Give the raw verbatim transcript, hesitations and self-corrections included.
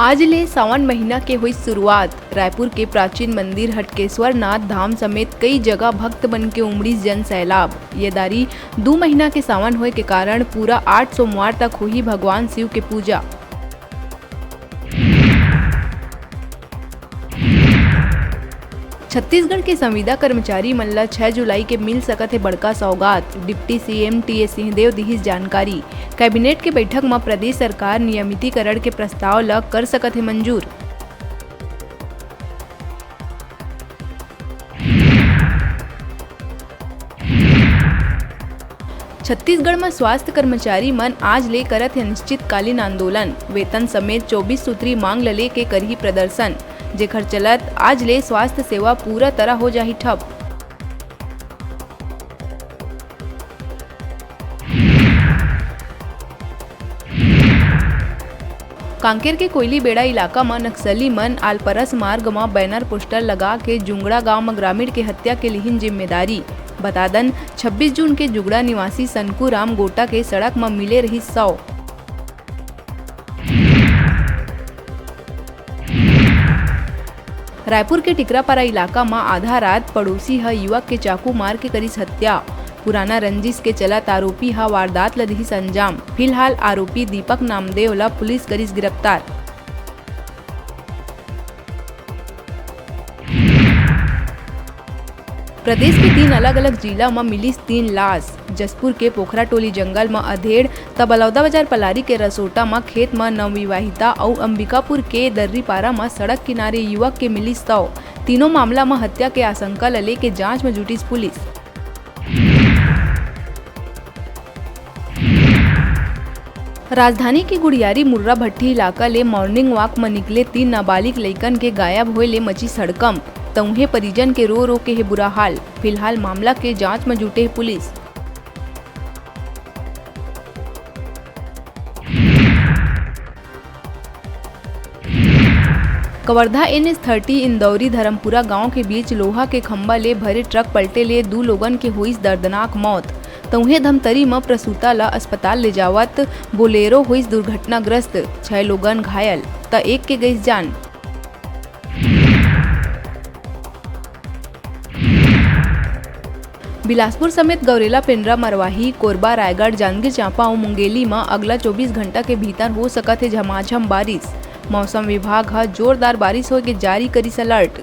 आज ले सावन महीना के होइस शुरुआत। रायपुर के प्राचीन मंदिर हटकेश्वर नाथ धाम समेत कई जगह भक्त मन के उमड़िस जन सैलाब। ये दारी दू महीना के सावन होए के कारण पूरा आठ सोमवार तक होही भगवान शिव के पूजा। छत्तीसगढ़ के संविदा कर्मचारी मन ल छह जुलाई के मिल सकत हे बड़का सौगात, डिप्टी सीएम टीएस सिंहदेव दिहिस जानकारी। कैबिनेट के बैठक म प्रदेश सरकार नियमितीकरण के प्रस्ताव ल कर सकत हे मंजूर। छत्तीसगढ़ म स्वास्थ्य कर्मचारी मन आज ले करत हे अनिश्चितकालीन आंदोलन। वेतन समेत चौबीस सूत्री मांग ल लेके करही प्रदर्शन, जेखर चलत आज ले स्वास्थ्य सेवा पूरा तरह हो जाही ठप। कांकेर के कोयलीबेड़ा इलाका म नक्सली मन आलपरस मार्ग म बैनर पोस्टर लगा के जुंगड़ा गांव म ग्रामीण के हत्या के लिहिन जिम्मेदारी। बता दन, छब्बीस जून के जुगड़ा निवासी सनकू राम गोटा के सड़क म मिले रहिस शव। रायपुर के टिकरापारा इलाका म आधा रात पड़ोसी ह युवक के चाकू मार के करिस हत्या। पुराना रंजिश के चलत आरोपी ह वारदात ल दिहिस अंजाम। फिलहाल आरोपी दीपक नामदेव ल पुलिस करिस गिरफ्तार। प्रदेश के तीन अलग-अलग जिला म मिलिस तीन लाश। जशपुर के पोखराटोली जंगल म अधेड़, त बलौदाबाजार पलारी के रसोटा म खेत म नवविवाहिता अउ अंबिकापुर के दर्रीपारा म सड़क किनारे युवक के मिलिस शव। तीनों मामला म हत्या के आशंका ल लेके जांच म जुटिस पुलिस। राजधानी के गुढ़ियारी मुर्रा भट्टी इलाका ले मॉर्निंग वॉक म निकले तीन नाबालिग लइकन के गायब होए ले मचिस हड़कंप। त उहें परिजन के रो रो के हे बुरा हाल। फिलहाल मामला के जांच म जुटे हे police. Kawardha NH thirty Indori Dharampura गांव के बीच लोहा के खंभा ले भरे ट्रक पलटे ले दू लोगन के होइस दर्दनाक मौत। त उहें धमतरी म प्रसूता ल अस्पताल ले जावत बोलेरो होइस दुर्घटनाग्रस्त, छह लोगन घायल, त एक के गइस जान। बिलासपुर समेत गौरेला, पेंड्रा, मरवाही, कोरबा, रायगढ़, जांजगीर चांपा अउ मुंगेली म अगला चौबीस घंटा के भीतर हो सकत हे झमाझम बारिश। मौसम विभाग ह जोरदार बारिश होए के जारी करिस अलर्ट।